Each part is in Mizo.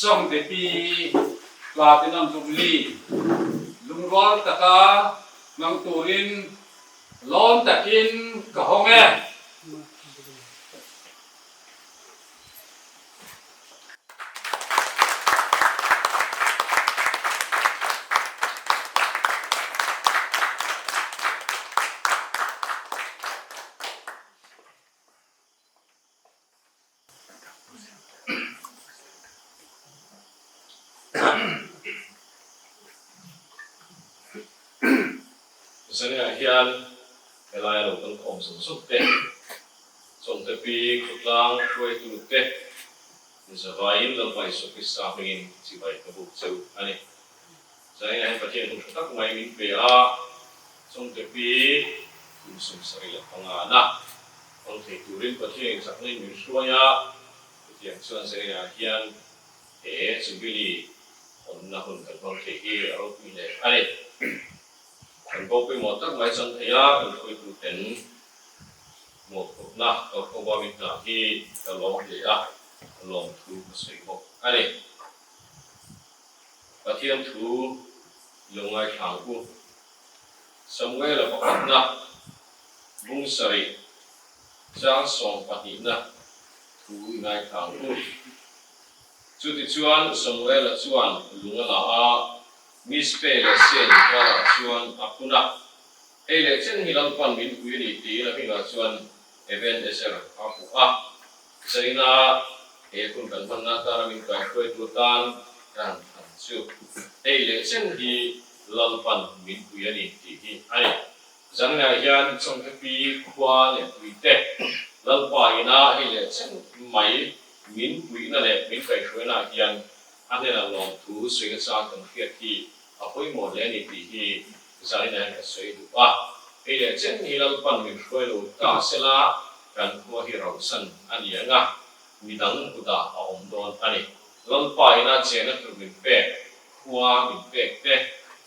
Chawngtepi Platinum Jubilee lungrual taka hmang turin lawm takin ka hawng e. Zaniah hian helaia lo kal khawm zawng zawng te, Chawngte pi khawtlang hruaitu te zavaiin Lalpa Isua Krista hmingin chibai ka buk cheu a ni. Zaniah hian Pathian hun tha tak mai min pe a, Chawngte pi kum 75 na Hmang thei turin Pathian chakna in min hruai a, chutiang chuan Zerina hian he Jubilee hawnna hun kan hmang thei hi a ropui hle a ni. Kan bo pawimawh tak mai chang thei a, kan hruaitu ten mawhphurhna kalkhawma min hna hi ka lawm hle a, ka lawmthu ka sawi bawk a ni. Pathian thu i lo ngaithla ang u. Samuela pakhatna bung sarih chang sawmpahnihna thu i ngaithla ang u. Chutichuan Samuela chuan lung a la a, Mizpe leh Sen inkarah chuan a phun a. Hei leh chen hi Lalpan min pui a ni tiin a hmingah chuan Eben-ezer a phuh a. Zaina he hun kan hmanna atana min kaihruaitu atan ka han thlan chu hei leh chen hi Lalpan min pui a ni tih hi a ni. Zangnah hian Chawngtepi khua leh puite Lalpa ina hei leh chen mai min puihna leh min kaihhruaina hian a hnena lawmthu sawi nachang kan hriat hi a pawimawh hle a ni tih hi Zaina hian ka sawi duh a. Hei leh chen hi Lalpan min hruai lo ta sela kan khua hi rauhsan a ni ang a, midang kutah a awm dawn a ni. Lalpa ina chena tur min pek, khua min pek te,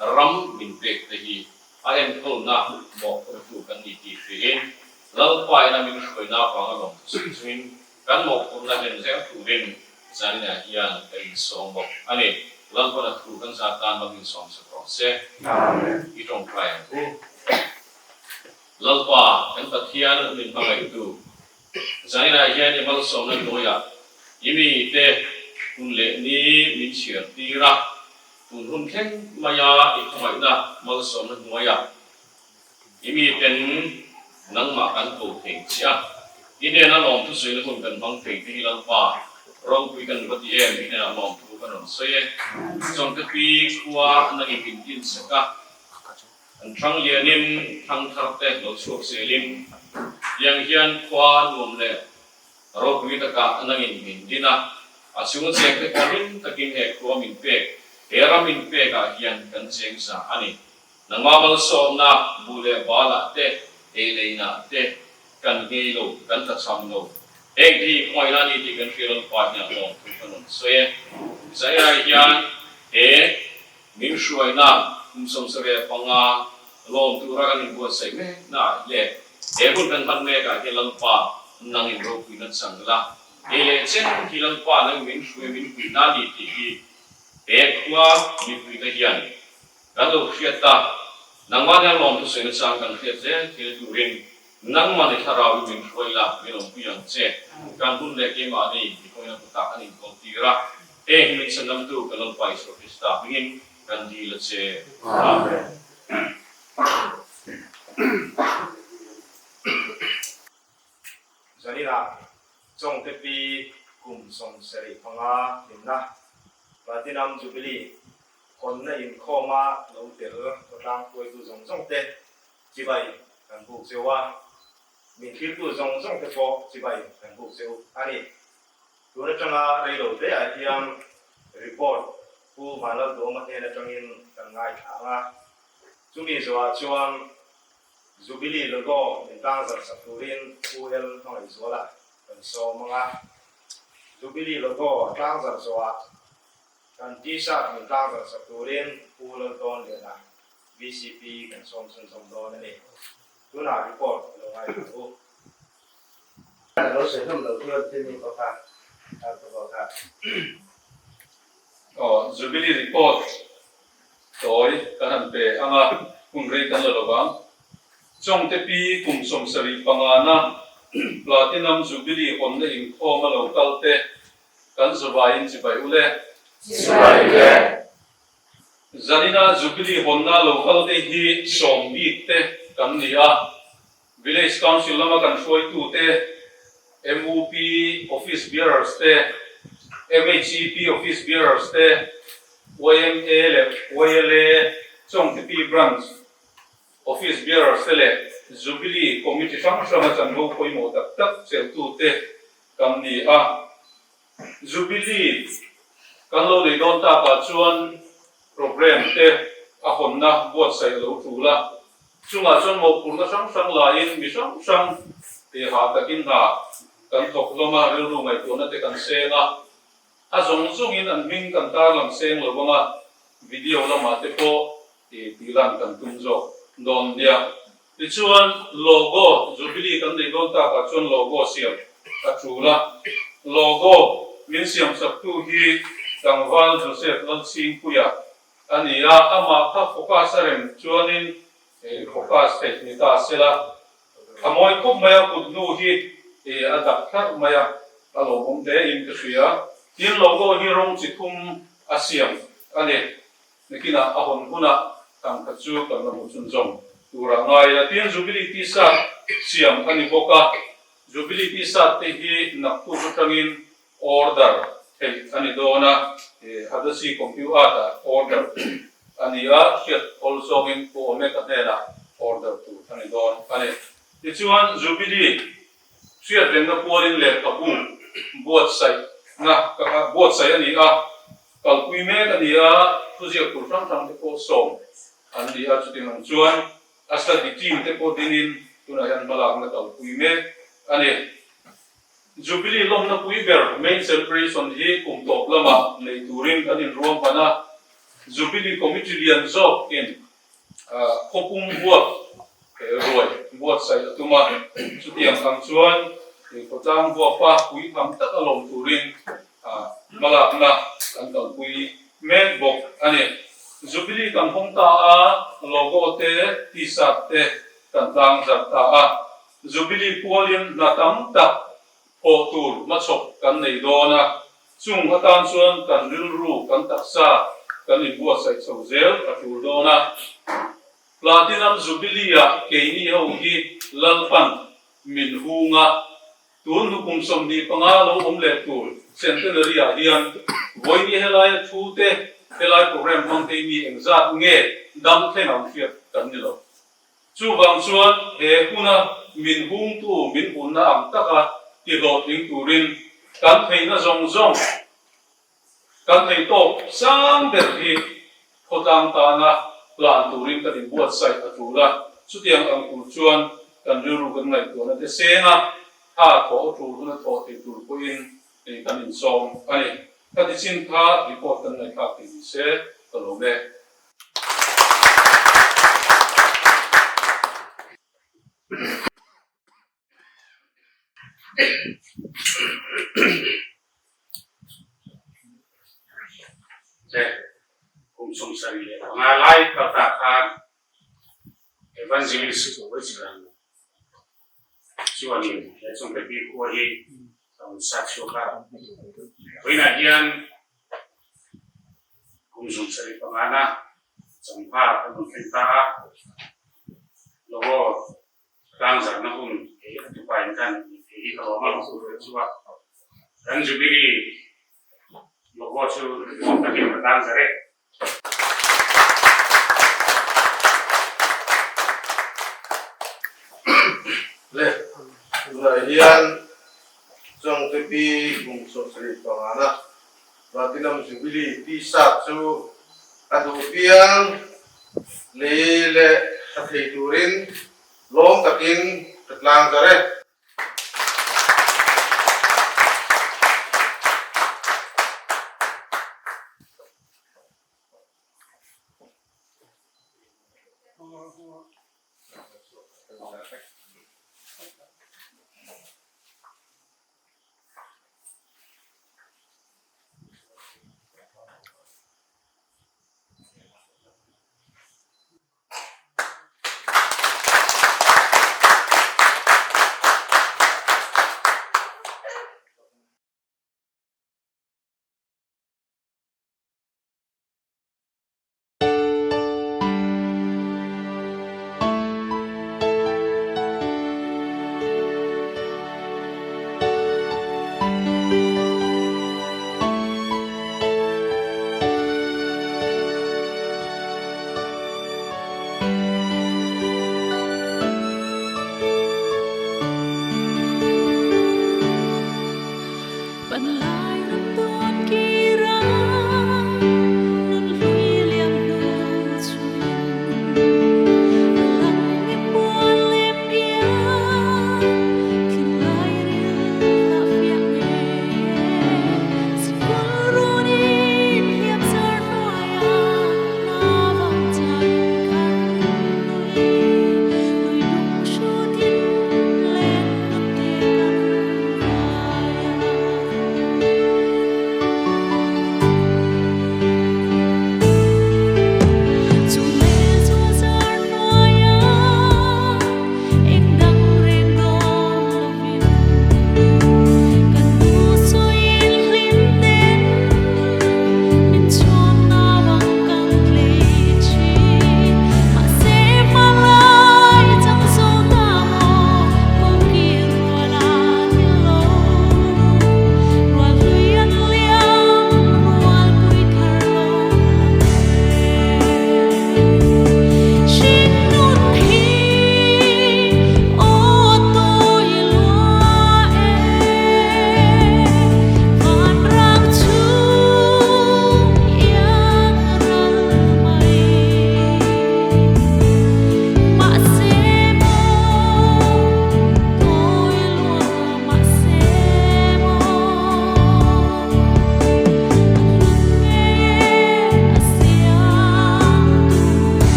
ram min pek te hi a enkawlna mawhphurtu kan ni tih hriin Lalpa ina min hruaina avanga lawmthu sawi chungin kan mawhphurhna hlen zel turin Zaninah hian ka insawm bawk a ni. Lalpana thu kan zat tan bak insawm sak rawh se. I tawngtai ang u. Lalpa, kan Pathian min hmangaihtu, Zaninah hian i malsawmna hnuaiah i mite hun leh ni min chhiar tir a, tun hun thleng maia i khawngaihna malsawmna hnuaiah I miten nangmah kan ko thei che a, i hnena lawmthusawiina hun kan hmang thei te hi Lalpa ropui kan va ti em? I hnenah lawmthu kan rawn sawi e. Chawngte pi khua nangin min din sak a, kan thang lianin thang thar te lo chhuak zelin tiang hian khua nuam leh ropui takah nangin min din a, a chhung cheng te pawh hlim takin he khua min pek, he ram min pekah hian kan cheng za a ni. Nangmah malsawmna bu leh balah te, ei leinah te kan ngei lo, kan tlachham lo. Heng hi khawngaihna a ni tih kan hria Lalpa hian lawmthu kan rawn sawi e. Zairah hian he min hruaina kum 75 lawm tura kan inbuatsaih meknaah leh he hun kan hman mekah hian Lalpa nangin ropuina chang la, ei leh chen hi Lalpa nang min hruai min puihna a ni tih hi he khua mipuite hian Kan lo hriat ta, nangmah nia lawm thusawi nachang kan hriat zel thil turin nangmah ni thlarau in min hruai la, min awmpui ang che. Kan hun leh keimahni i kawina kutah kan inkawl tir a, heng hi min chhandamtu kan Lalpa Isua Krista hmingin kan dil a che. Amen. Zaninah Chawngte pi kum 75 hlimna Platinum Jubilee hawnna inkhawma lo tel khawtlang hruaitu zawng zawng te chibai kan buk cheu a, min thlirtu zawng zawng te pawh chibai kan buk cheu a ni. Tun atanga rei lo te ah hian report Pu Vanlalduhawma hnen atangin kan ngaithla ang a, chumi zawhah chuan Jubilee logo min tlangzarh sak turin Pu L Hmangaihzuala kan sawm ang a. Jubilee logo a tlangzarh zawhah kan T-shirt min tlangzarh sak turin Pu Laltawnliana, VCP kan sawm chhunzawm dawn a ni. Tunah report lo ngaithla u. Lo sawi hlawm lo chuan thil mi bawk a, a bawk a. Jubilee report tawi kan han pe ang a, hun rei kan la lo vang. Chawngte pi kum 75na Platinum Jubilee hawnna inkhawm a lo kal te kan zavaiin chibai u le. Chibai u le. Zanina Jubilee hawnna lo kal te hi sawm bik te kan ni a, Village Council lama kan hruaitute, MUP Office Bearers te, MHEP Office Bearers te, yma leh YLA Chawngtipi Branch Office Bearers te leh Jubilee Committee hrang hranga chanvo pawimawh tak tak chelhtute kan ni a. Jubilee kan lo nei dawn takah chuan programme te a hawnna buatsaih a lo tul a, chungah chuan mawhphurhna hrang hrang laiin mi hrang hrang te hah takin hna kan thawk hlawm a, rilru ngaihtuahna te kan seng a, a zawng zawngin an hming kan tarlang seng lo vang a, video lamah te pawh tihlan kan tum zawk dawn nia. Tichuan, logo Jubilee kan neih dawn takah chuan logo siam a tul a. Logo min siam saktu hi tlangval Joseph Lalchhingpuia a ni a, amah kha focus a rem chuanin focus theih ni ta sela. A mawi khawp mai a, kut hnu hi a dak thlarh mai a, a lawmawm hle in ka hria. Tin, logo hi rawng chi thum a siam a ni. Nakinah a hawn hunah tangka chu kan la hmu chhunzawm tur a ngai a. Tin, Jubilee T-shirt siam a ni bawk a, Jubilee T-shirt te hi naktuk atangin order theih a ni dawn a, Hadasi Compuart-ah order tur a ni a, hriat awl zawngin Pu Omeka hnenah order tur a ni dawn a ni. Tichuan, Jubilee hriatrengna pualin lehkhabu buatsaihna buatsaih a ni a, Kalpui mek a ni a, thuziak tur hrang hrang te pawh sawm an ni a, chutiang ang chuan a study team te pawh dingin tunah hian hmalakna kalpui mek a ni. Jubilee lawmna pui ber main celebration hi kum tawp lamah nei turin kan inruam hman a, Jubilee Committee lian zawkin khawpum huap ruai buatsaih a tum a, chutiang ang chuan khawtlang huapa pui tham tak a lawm turin hmalakna kan kalpui mek bawk a ni. Jubilee kan hawng ta a, logo te, t-shirt te kan tlang zarh ta a, Jubilee pualin hna tam tak thawh tur hmachhawp kan nei dawn a, Chung atan chuan kan rilru, kan taksa kan inbuatsaih chho zel a tul dawn a. Platinum Jubilee-ah keini ho hi Lalpan min hung a, tun hnu kum 25 lo awm leh tur Centenary-ah hian vawiini helaia thu te, helai programme hmang te hi mi engzat nge dam thleng ang hriat kan ni lo. Chuvang chuan he huna min hungtu min hunna ang taka ti hlawhtling turin kan theihna zawng zawng, kan theih tawk sang ber hi khawtlang tana plan turin kan inbuatsaih a tul a. Chutiang ang tur chuan kan rilru kan ngaihtuahna te seng a, tha thawh a tul huna thawh thei tur pawhin kan insawm a ni. Ka ti chin kha report kan ngaihthlak thei ni se ka lawm e. Che, kum 75 lai kal ta khan Evangelist chuanin he Chawngte bik khua hi a rawn sa chhuak a. Vawiinah hian Kum 75 na changpha kan rawn thleng ta a, logo tlangzarhna hun kei a tupain khan kei hi ka lawm a chu a, kan Jubilee logo chu nuam takin ka tlangzarh e. Le, tunah hian Chawngte pi kum 75 na Platinum Jubilee T-shirt chu a duh piang lei leh tha thei turin lawm takin ka tlang zar e.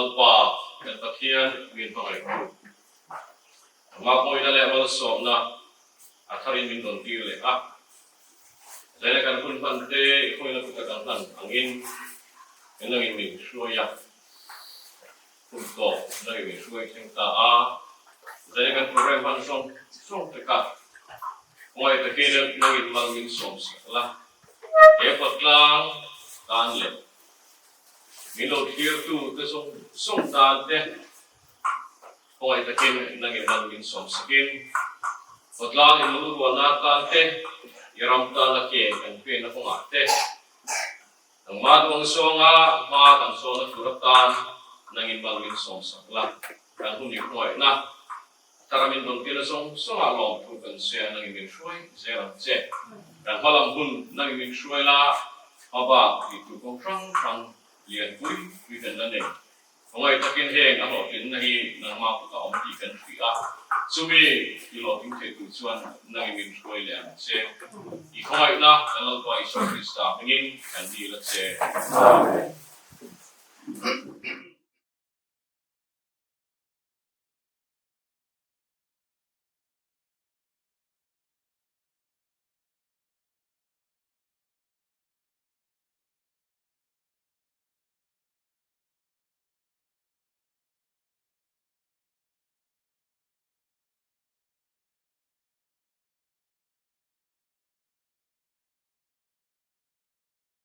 Lalpa kan Pathian min hmangaihtu. Nangmah pawina leh malsawmna a tharin min rawn tir leh a. Zaina kan hun hman te i khawina kuta kan hlan angin kan langin min hruai a, hun tawp langin min hruai thleng ta a. Zaina kan program hman zawng zawng te kha khawngaih takin nangin mal min sawm sak la, he khawtlang tan leh min lo thlirtu te zawng zawng tan te Khawngaih takin nangin man min sawm sakin, khawtlang in lungrualna atan te, i ram tana ke kan penna kawngah te, nangmah duang zawnga hma kan sawna tur atan nangin mal min sawm sak la, kan hun i khawngaihna thara min rawn tirna zawng zawngah lawmthu kan sawi a, nangin min hruai zel ang che. Kan hmalam hun nangin min hruai la, hmabak tih tur kawng hrang hrang lianpui pui kan la nei. Khawngaih takin heng a hlawhtlinna hi nangmah kutah awm tih kan hria a, chumi i hlawhtling thei tur chuan nangin min hruai leh ang che. I khawngaihna kan Lalpa Isua Krista hmingin kan dil a che. Amen.